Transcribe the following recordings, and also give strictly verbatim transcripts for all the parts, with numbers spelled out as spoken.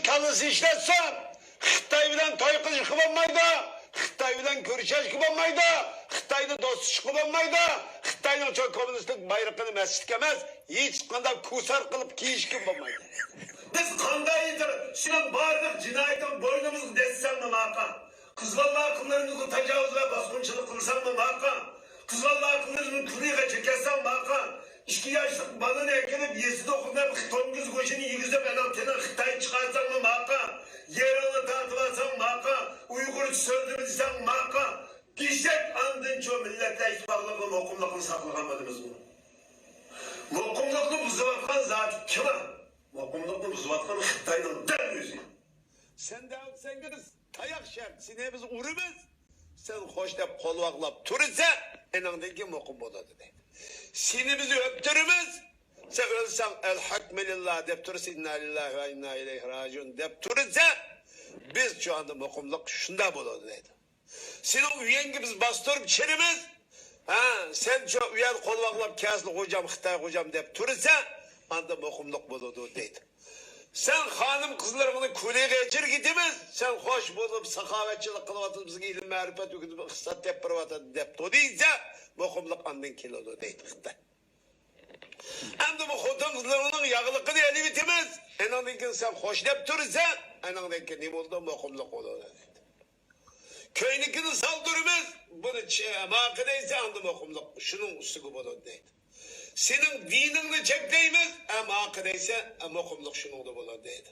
كاللىسى ئىشلەتسۇن. خىتاي بىلەن توي قىلىشقا بولمايدۇ. خىتاي بىلەن كۆرۈشۈشكە بولمايدۇ. خىتاينى دوست تۇتۇشقا بولمايدۇ. خىتاينىڭ چوڭ كوممۇنىستلىق بايرىقىنى مەسچىتكە ئەمەس، ھېچقانداق كۇسار قىلىپ كىيىشكە بولمايدۇ. بىز قانداق ئېيتار، سېنىڭ بارلىق جىنايىتىڭ بوينىمىزغا دەسسەڭمۇ ماقا. قىز بالا ئاقىنلىرىمىزغا تاجاۋۇز ۋە باسقۇنچىلىق قىلساڭمۇ ماقا. قىز بالا ئاقىنلىرىمىزنى كۇلىغا چېكەتسەڭ ماقا. ئىككى ياشلىق بالىنى ئەكىرىپ، يېسىدا ئوقۇپ، توڭگۇز گۆشىنى يېگۈزۈپ، ئەنە تېنىڭ خىتاينى چىقارساڭمۇ ماقا. يېرىڭنى تارتىۋالساڭ ماقا. ئۇيغۇرچە سۆزلىمە دېسەڭ ماقا. دېسەك، ئاندىن شۇ مىللەتلەر ئىتتىپاقلىقى، مۇقىملىقىنى ساقلىغان بولىمىزمۇ؟ مۇقىملىقنى بۇزۇۋاتقان زادى كىم؟ مۇقىملىقنى بۇزۇۋاتقان خىتاينىڭ دەل ئۆزى. سەن دەۋاتسەڭ، بىز تاياق شەرت، سېنى بىز ئۇرىمىز. سەن خوش دەپ قول باغلاپ تۇرسا، ئېنىڭدىن كېيىن مۇقىم بولىدۇ دەيدۇ. سېنى بىز ئۆلتۈرىمىز. سەن ئۆلسەڭ، ئەلھەكمۇلىللا دەپ تۇرسا، ئىننا لىللاھى ۋە ئىننا ئىلەيھى راجىئۇن دەپ تۇرسا، بىز شۇ ئاندا مۇقىملىق شۇنداق بولىدۇ دەيدۇ. سېنىڭ ئۆيۈڭگە بىز باستۇرۇپ چىرىمىز. ھە، سەن شۇ ئۆيەن قول باغلاپ كەلسىلا، خوجام، خىتاي خوجام دەپ تۇرسا، ئاندا مۇقىملىق بولىدۇ دەيدۇ. سەن خانىم قىزلىرىڭنى كۇلىغا ئەچىرگىتىمىز، سەن خوش بولۇپ ساخاۋەتچىلىك قىلىۋاتىمىز، بىزگە ئىلىم مەرىپەت ئۆگىتىپ ئىقتىساد دەپ بېرىۋاتىدۇ دەپ تۇرسا، مۇقىملىق ئاندىن كېلىدۇ دەيدۇ خىتاي. ئەمدى بۇ خوتۇن قىزلىرىڭنىڭ ياغلىقىنى ئېلىۋېتىمىز، ئېنىڭدىن كېيىن سەن خوش دەپ تۇرسا، ئېنىڭدىن كېيىن نېمە بولىدۇ؟ مۇقىملىق بولىدۇ دەيدۇ. كۆينىكىنى سالدۇرىمىز، بۇنى چى-، ماقا دەيسە، ئاندىن مۇقىملىق شۇنىڭ ئۈستىگە بولىدۇ دەيدۇ. سېنىڭ دىنىڭنى چەكلەيمىز، ئە، ماقا دەيسە، ئە، مۇقىملىق شۇنىڭدا بولىدۇ دەيدۇ.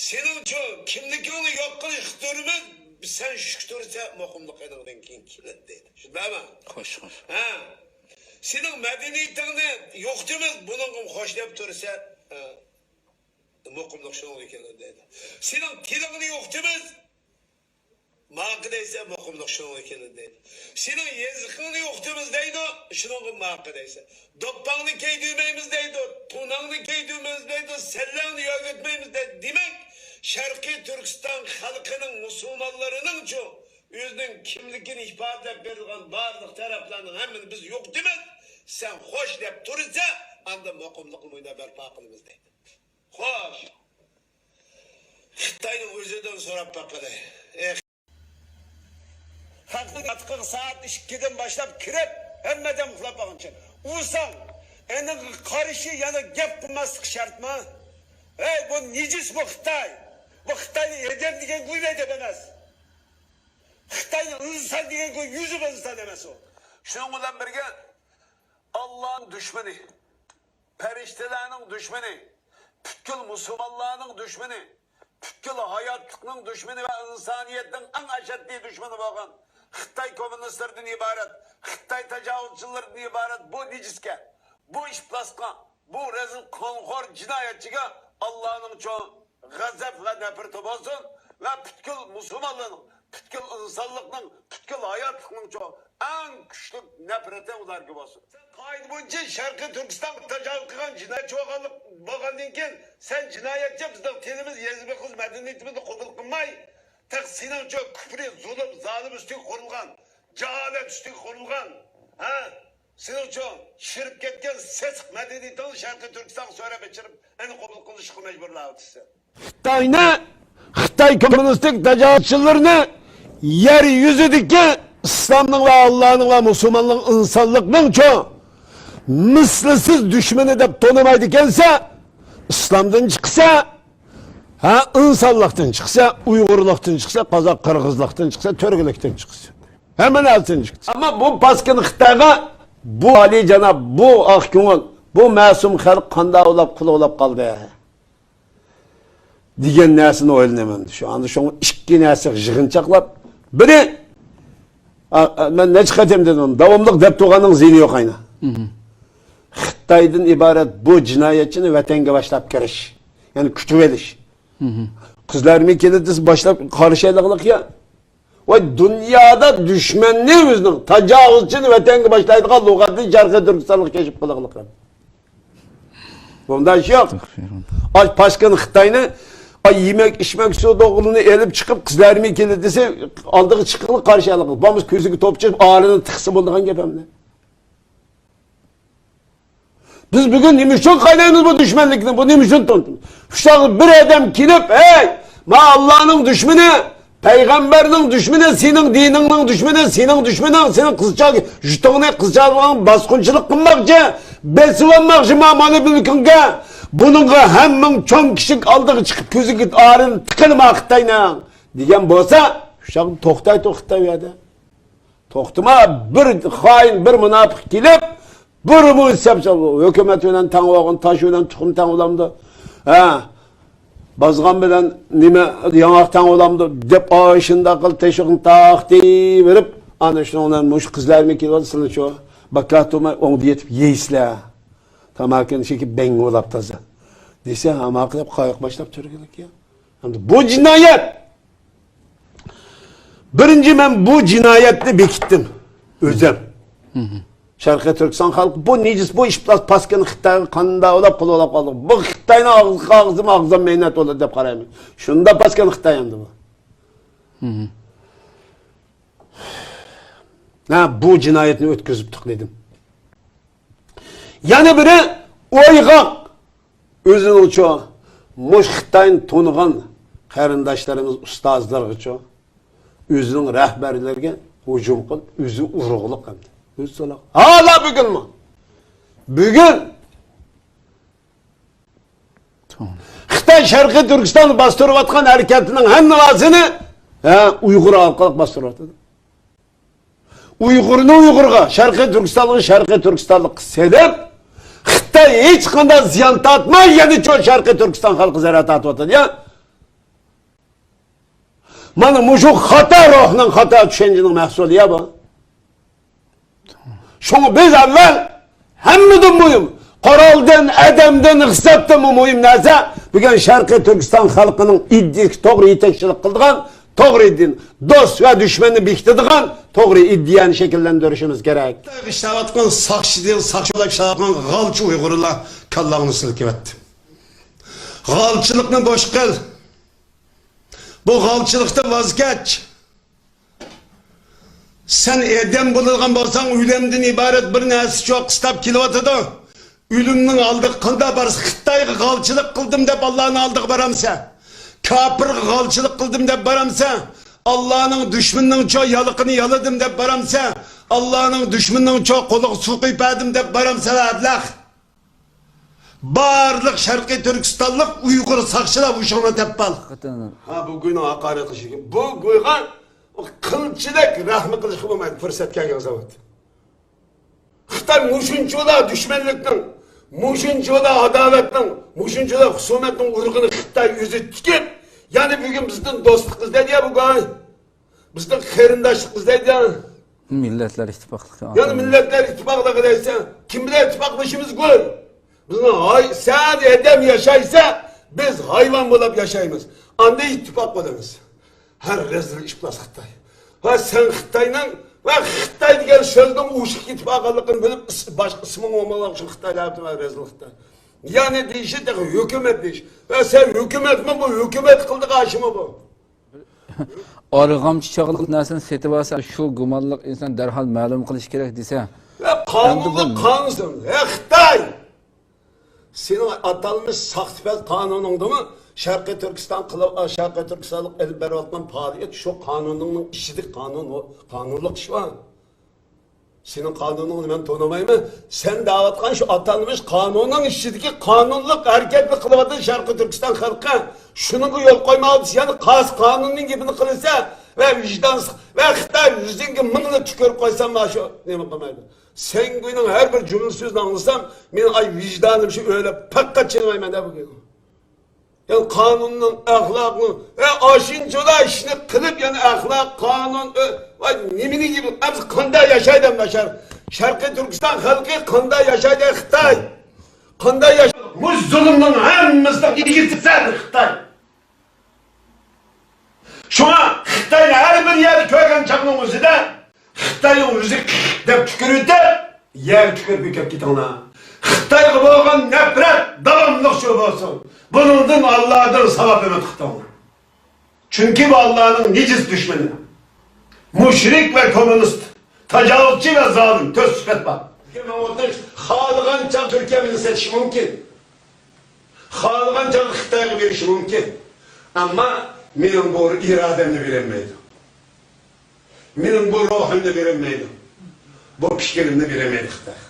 سېنىڭچۇ كىملىكىڭنى يوق قىلىشقا تۇرىمىز، سەن شۈكتۈرسە، مۇقىملىق ئېنىڭدىن كېيىن كېلىدۇ دەيدۇ. شۇنداقمۇ؟ خوش، خوش. ھە. سېنىڭ مەدەنىيىتىڭنى يوقىتىمىز، بۇنىڭغا خوش دەپ تۇرسا، ئە، مۇقىملىق شۇنىڭدىن كېلىدۇ دەيدۇ. سېنىڭ تىلىڭنى يوقىتىمىز، ماقا دەيسە، مۇقىملىق شۇنىڭغا كېلىدۇ دەيدۇ. سېنىڭ يېزىقىڭنى يوقىتىمىز دەيدۇ، شۇنىڭغا ماقا دەيسە. دوپپاڭنى كىيدۈرمەيمىز دەيدۇ، توناڭنى كىيدۈرمەيمىز دەيدۇ، سەللەڭنى يۆگەتمەيمىز دەيدۇ. دېمەك، شەرقىي تۈركىستان خەلقىنىڭ، مۇسۇلمانلىرىنىڭچۇ، ئۆزىنىڭ كىملىكىنى ئىپادىلەپ بېرىدىغان بارلىق تەرەپلەرنىڭ ھەممىنى بىز يوقىتىمىز. سەن خوش دەپ تۇرسا، ئاندا مۇقىملىقنى مۇيدا بەرپا قىلىمىز دەيدۇ. خوش. خىتاينىڭ ئۆزىدىن سوراپ باققىلى. ئېھ. خەقنىڭ ياتىقىغا سائەت ئىككىدىن باشلاپ كىرىپ، ھەممە ئادەم ئۇخلاپ بولغانچە ئۇرساڭ، ئېنىڭغا قارشى يەنە گەپ قىلماسلىق شەرتمۇ؟ ھەي، بۇ نىجىس، بۇ خىتاي. بۇ خىتاينى ئادەم دېگەن گۇي ئادەم ئەمەس. خىتاينىڭ ئىنسان دېگەن گۇي يۈزى ئىنسان ئەمەس ئۇ. شۇنىڭ بىلەن بىرگە، ئاللانىڭ دۈشمىنى، پەرىشتىلەرنىڭ دۈشمىنى، پۈتكۈل مۇسۇلمانلارنىڭ دۈشمىنى، پۈتكۈل ھاياتلىقنىڭ دۈشمىنى ۋە ئىنسانىيەتنىڭ ئەڭ ئەشەددىي دۈشمىنى بولغان خىتاي كوممۇنىستلىرىدىن ئىبارەت، خىتاي تاجاۋۇزچىلىرىدىن ئىبارەت بۇ نىجىسكە، بۇ ئىپلاسقا، بۇ رەزىل قانخور جىنايەتچىگە ئاللانىڭ چوڭ غەزەپ ۋە نەپرىتى بولسۇن ۋە پۈتكۈل مۇسۇلمانلارنىڭ، پۈتكۈل ئىنسانلىقنىڭ، پۈتكۈل ھاياتلىقنىڭچۇ ئەڭ كۈچلۈك نەپرىتى ئۇلارغا بولسۇن. سەن قائىدە بويىچە شەرقىي تۈركىستانغا تاجاۋۇز قىلغان جىنايەتچى بولغانلىق، بولغاندىن كېيىن، سەن جىنايەتچى، بىزنىڭ تىلىمىز، يېزىمىز، مەدەنىيىتىمىزنى قوبۇل قىلماي، تېخى سېنىڭچۇ كۇفرى، زۇلۇم، زالىم ئۈستىگە قۇرۇلغان، جاھالەت ئۈستىگە قۇرۇلغان، ھە؟ سېنىڭچۇ شىرىپ كەتكەن سېسىق مەدەنىيىتىڭنى شەرقىي تۈركىستانغا سۆرەپ ئېچىرىپ، ئەنە قوبۇل قىلىشقا مەجبۇرلاۋاتىسەن. خىتاينى، خىتاي كوممۇنىستىك تاجاۋۇزچىلىرىنى يەر يۈزىدىكى ئىسلامنىڭ ۋە ئاللانىڭ ۋە مۇسۇلمانلىق ئىنسانلىقنىڭچۇ مىسلىسىز دۈشمىنى دەپ تونۇمايدىكەنسە، ئىسلامدىن چىقسا، ھە، ئىنسانلىقتىن چىقسا، ئۇيغۇرلۇقتىن چىقسا، قازاق قىرغىزلىقتىن چىقسا، تۈركلۈكتىن چىقسا. ھەممە نەرسىدىن چىقتى. ئەمما بۇ پاسكىن خىتايغا، بۇ ئالىيجاناب، بۇ ئاق كۆڭۈل، بۇ مەسۇم خەلق قانداق ئولاپ، قۇل ئولاپ قالدى دېگەن نەرسىنى ئويلىنىمەن. شۇ ئاندا شۇڭا ئىككى نەرسە يىغىنچاقلاپ، بىرى، ئا، ئا، مەن نەچچە قېتىم دېدىم، داۋاملىق دەپ تۇرغاننىڭ زىيىنى يوق ئاينا. خىتايدىن ئىبارەت بۇ جىنايەتچىنى ۋەتەنگە باشلاپ كىرىش، يەنى كۈتۈۋېلىش. قىزلارمۇ كېلىدۇ دېسە باشلاپ قارشى ئېلىغلىق يا. ۋاي، دۇنيادا دۈشمەننى ئۆزىنىڭ تاجاۋۇزچىنى ۋەتەنگە باشلايدىغان لۇغەتنى شەرقىي تۈركىستانلىق كەشىپ قىلىغلىق. بۇنداق ئىش يوق. ئاش پاشقان خىتاينى، ئاي، يېمەك، ئىچمەك سۇ دوغىلىنى ئېلىپ چىقىپ، قىزلارمۇ كېلىدۇ دېسە، ئالدىغا چىققىلى قارشى ئېلىغلىق. بولمىسا كۆزىگە توپ چىقىپ، ئارىنى تىقسا بولىدىغان گەپ ئەمدى. بىز بۈگۈن نېمە ئۈچۈن قاينايمىز بۇ دۈشمەنلىكنى؟ بۇ نېمە ئۈچۈن تونۇتىمىز؟ شۇنداق بىر ئادەم كېلىپ، ھەي، ما ئاللانىڭ دۈشمىنى، پەيغەمبەرنىڭ دۈشمىنى، سېنىڭ دىنىڭنىڭ دۈشمىنى، سېنىڭ دۈشمىنىڭ، سېنىڭ قىزچاق، يۇرتۇڭنى، قىزچاقلىرىڭنى باسقۇنچىلىق قىلماقچى، بېسىۋالماقچى ما مانا بۇ كۈنگە. بۇنىڭغا ھەممىڭ چوڭ كىشىلىك ئالدىغا چىقىپ كۆزىگە ئارىنى تىقىلما خىتاينىڭ دېگەن بولسا، شۇ چاغدا توختايتتى خىتاي ئۇ يەردە. توختىما، بىر خائىن، بىر مۇناپىق كېلىپ، بىرمۇ ھېساب چالغۇ. ھۆكۈمەت بىلەن تەڭ بولغان تاش بىلەن تۇخۇم تەڭ بولامدۇ؟ ھە؟ بازغان بىلەن نېمە، ياڭاق تەڭ بولامدۇ؟ دەپ، ئاشۇنداق قىلىپ تېشىغىنى تارتىۋېرىپ، ئانا شۇنىڭ بىلەن مۇشۇ قىزلارمۇ كېلىۋاتىسىلەر شۇ. باكا تۇرماي ئوڭدا يېتىپ يەيسىلەر. تاماكىنى چېكىپ بەڭگە بولاپ تازا. دېسە، ھاماقا دەپ قايىق باشلاپ تۈرگىلىك يا. ئەمدى بۇ جىنايەت. بىرىنچى، مەن بۇ جىنايەتنى بېكىتتىم ئۆزۈم. شەرقىي تۈركىستان خەلقى بۇ نىجىس، بۇ ئىپلاس پاسكىنا خىتايغا قانداق ئۇلاپ قول ئۇلاپ قالدى. بۇ خىتاينىڭ ئاغزىغا ئاغزىما ئاغزىما مەينەت بولىدۇ دەپ قارايمەن. شۇنداق پاسكىنا خىتاي ئەمدى بۇ. ھە، بۇ جىنايەتنى ئۆتكۈزۈپتۇق دېدىم. يەنە بىرى ئويغاق. ئۆزىنىڭچۇ مۇشۇ خىتاينى تونۇغان قېرىنداشلىرىمىز ئۇستازلارغىچۇ ئۆزىنىڭ رەھبەرلىرىگە ھۇجۇم قىلىپ، ئۆزى ئۇرغۇلۇق ئەمدى. ئۆزى سولاق. ھالا بۈگۈنمۇ. بۈگۈن توغرا. خىتاي شەرقىي تۈركىستاندا باستۇرۇۋاتقان ھەرىكەتنىڭ ھەممىسىنى، ھە، ئۇيغۇر ئارقىلىق باستۇرۇۋاتىدۇ. ئۇيغۇرنى ئۇيغۇرغا، شەرقىي تۈركىستانلىقنى شەرقىي تۈركىستانلىققا سېلىپ، خىتاي ھېچقانداق زىيان تارتماي، يەنە چوڭ شەرقىي تۈركىستان خەلقى زەرەر تارتىۋاتىدۇ يا. مانا مۇشۇ خاتا روھنىڭ، خاتا چۈشەنچىنىڭ مەھسۇلى يا بۇ. شۇڭا بىز ئەۋۋەل ھەممىدىن مۇھىم، قورالدىن، ئادەمدىن، ھېسابتىنمۇ مۇھىم نەرسە، بۈگۈن شەرقىي تۈركىستان خەلقىنىڭ ئىدىيىسىگە توغرا يېتەكچىلىك قىلىدىغان، توغرا ئىدىيىنى، دوست ۋە دۈشمەننى بېكىتىدىغان، توغرا ئىدىيەنى شەكىللەندۈرۈشىمىز كېرەك. ئىشلەۋاتقان ساقچى دېگەن، ساقچى بولاپ ئىشلەۋاتقان غالچى ئۇيغۇرلار كاللاڭنى سىلكىۋەتتى. غالچىلىقنى بوش قىل. بۇ غالچىلىقتا ۋاز كەچ. سەن ئادەم بولىدىغان بولساڭ، ئۆلۈمدىن ئىبارەت بىر نەرسە شۇ قىستاپ كېلىۋاتىدۇ. ئۆلۈمنىڭ ئالدىغا قانداق بارسا، خىتايغا غالچىلىق قىلدىم دەپ ئاللانىڭ ئالدىغا بارامسەن؟ كاپىرغا غالچىلىق قىلدىم دەپ بارامسەن؟ ئاللانىڭ دۈشمىنىنىڭچۇ يالىقىنى يالىدىم دەپ بارامسەن؟ ئاللانىڭ دۈشمىنىنىڭچۇ قولىغا سۇ قۇيۇپ بەردىم دەپ بارامسەن، ئەبلەخ؟ بارلىق شەرقىي تۈركىستانلىق ئۇيغۇر ساقچىلار ھوشۇڭلارنى تېپىۋال. ھەقىقەتەن. ھا، بۇ گۇينىڭ ھاقارەت قىلىشى. بۇ گۇيغا قىلچىلىك رەھمى قىلىشقىمۇ مەن پۇرسەت كەلگەن زاۋۇت. خىتاي مۇشۇنچىۋالا دۈشمەنلىكنىڭ، مۇشۇنچىۋالا ئاداۋەتنىڭ، مۇشۇنچىۋالا خۇسۇمەتنىڭ ئۇرۇقىنى خىتاي ئۆزى تىكىپ، يەنە بۈگۈن بىزدىن دوستلۇق ئىزدەيدۇ يا بۇ گاي. بىزدىن قېرىنداشلىق ئىزدەيدۇ يا. مىللەتلەر ئىتتىپاقلىقى. يەنە مىللەتلەر ئىتتىپاقلىقى دەيسەن، كىم بىلەن ئىتتىپاقلىشىمىز گۇي؟ بىزنىڭ ھاي-، سەن ئادەم ياشايسا، بىز ھايۋان بولاپ ياشايمىز. ئاندىن ئىتتىپاق بولىمىز. ھە، رەزىل ئىپلاس خىتاي. ۋە سەن خىتاينىڭ، ۋە خىتاي دېگەن سۆزنىڭ ئۇششۇق كېتىپ قالغانلىقىنى بىلىپ، ئىس-، باشقا ئىسمىڭ بولمىغان شۇ خىتاي دەپ، ۋە رەزىل خىتاي. يەنى دېيىشى تېخى ھۆكۈمەت دېيىش. ۋە سەن ھۆكۈمەتمۇ بۇ، ھۆكۈمەت قىلدىغان ئىشمۇ بۇ؟ ئارغامچا چاغلىق نەرسىنى سېتىۋالسا، شۇ گۇمانلىق ئىنسان دەرھال مەلۇم قىلىشى كېرەك دېسە، ۋە قانۇنلۇق ئەمدى بۇ قانۇنسىز. ھە، خىتاي! سېنىڭ ئاتالمىش ساختىپەز قانۇنۇڭدىمۇ شەرقىي تۈركىستان قىلىپ، شەرقىي تۈركىستانلىق ئېلىپ بېرىۋاتقان پائالىيەت شۇ قانۇننىڭ ئىچىدىكى قانۇن، قانۇنلۇق ئىش بار. سېنىڭ قانۇنۇڭنى مەن تونۇمايمەن. سەن دەۋاتقان شۇ ئاتالمىش قانۇننىڭ ئىچىدىكى قانۇنلۇق ھەرىكەتنى قىلىۋاتىدۇ شەرقىي تۈركىستان خەلقى. شۇنىڭغا يول قويمايۋاتىسەن. يەنە قايسى قانۇننىڭ گېپىنى قىلىسەن؟ ۋە ۋىجدانسىز. ۋە خىتاي يۈزۈڭگە مىڭلا تۈكۈرۈپ قويسام، مانا شۇ نېمە قىلمايدۇ. سەن گۇينىڭ ھەر بىر جۈملە سۆزىنى ئاڭلىسام، مېنىڭ ئاي ۋىجدانىم شۇ ئۆلۈپ پەقەت چىدىمايمەن دە بۈگۈن. يەنى قانۇننىڭ، ئەخلاقنىڭ، ئە، ئاشۇنچىلا ئىشنى قىلىپ، يەنى ئەخلاق، قانۇن، ئۆ، ۋاي، نېمىنى يېپىپ، ئەمسە قانداق ياشايدۇ ئەمدى شەر-، شەرقىي تۈركىستان خەلقى قانداق ياشايدۇ خىتاي؟ قانداق ياش-، مۇشۇ زۇلۇمنىڭ ھەممىسىنىڭ ئىگىسى سەن خىتاي. شۇڭا خىتاينى ھەر بىر يەردە كۆرگەن چاغنىڭ ئۆزىدە خىتاينىڭ ئۆزى دەپ تۈكۈرۈۋېتىپ، يەرگە تۈكۈرۈپ يۆتەپ كېتىڭلار. خىتايغا بولغان نەپرەت داۋاملىق شۇ بولسۇن. بۇنىڭدىن ئاللادىن ساۋاب ئۈمىد قىلىڭلار. چۈنكى بۇ ئاللانىڭ نىجىس دۈشمىنى. مۇشرىك ۋە كوممۇنىست، تاجاۋۇزچى ۋە زالىم، تۆت سۈپەت بار. تۈركىيە ماڭا ئوتۇش، خالىغان چاغ تۈركىيە مېنى سېتىشى مۇمكىن. خالىغان چاغ خىتايغا بېرىشى مۇمكىن. ئەمما مېنىڭ بۇ ئىرادەمنى بېرەلمەيدۇ. مېنىڭ بۇ روھۇمنى بېرەلمەيدۇ. بۇ پىكرىمنى بېرەلمەيدۇ خىتاي.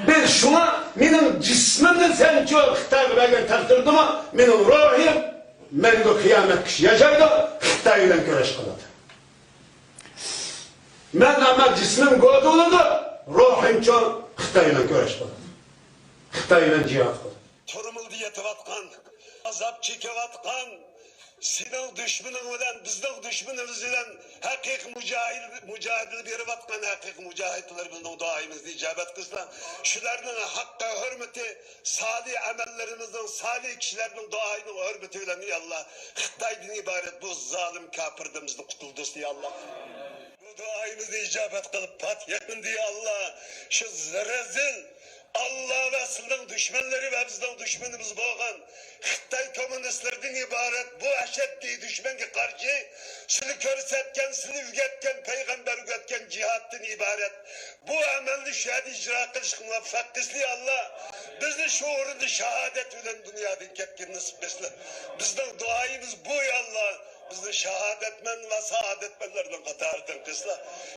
بىز شۇڭا مېنىڭ جىسمىمنى سەنچۇ خىتايغا بەرگەن تەقدىردىمۇ، مېنىڭ روھىم مەڭگۈ قىيامەتكىچە ياشايدۇ، خىتاي بىلەن كۈرەش قىلىدۇ. مەن ئەمما جىسمىم گودا بولىدۇ، روھىمچۇ خىتاي بىلەن كۈرەش قىلىدۇ. خىتاي بىلەن جىھاد قىلىدۇ. تۈرمىلەردە يېتىۋاتقان، ئازاب چېكىۋاتقان، سېنىڭ دۈشمىنىڭ بىلەن بىزنىڭ دۈشمىنىمىز بىلەن ھەقىقىي مۇجاھىد-، مۇجادىلە بېرىۋاتقان ھەقىقىي مۇجاھىدلار بىزنىڭ دۇئايىمىزنى ئىجابەت قىلسا، شۇلارنىڭ ھەققى ھۆرمىتى، سالىھ ئەمەللىرىمىزنىڭ، سالىھ كىشىلەرنىڭ دۇئايىنىڭ ھۆرمىتى بىلەن، يا ئاللا، خىتايدىن ئىبارەت بۇ زالىم كاپىردىن بىزنى قۇتۇلدۇرسۇن، يا ئاللا. بۇ دۇئايىمىزنى ئىجابەت قىلىپ، پاتىھە قىلدى، يا ئاللا. شۇ رەزىل ئاللا ۋە سىلىنىڭ دۈشمەنلىرى ۋە بىزنىڭ دۈشمىنىمىز بولغان خىتاي كوممۇنىستلىرىدىن ئىبارەت بۇ ئەشەددىي دۈشمەنگە قارشى سىلى كۆرسەتكەن، سىلى ئۆگەتكەن، پەيغەمبەر ئۆگەتكەن جىھادتىن ئىبارەت بۇ ئەمەلنى شۇ يەردە ئىجرا قىلىشقا مۇۋەپپەق قىلسۇن، يا ئاللا. بىزنى شۇ ئورۇندا شاھادەت بىلەن دۇنيادىن كەتكىلى نېسىپ قىلسۇن. بىزنىڭ دۇئايىمىز بۇ، يا ئاللا. بىزنى شاھادەتمەن ۋە سائادەتمەنلەرنىڭ قاتارىدىن قىلسۇن.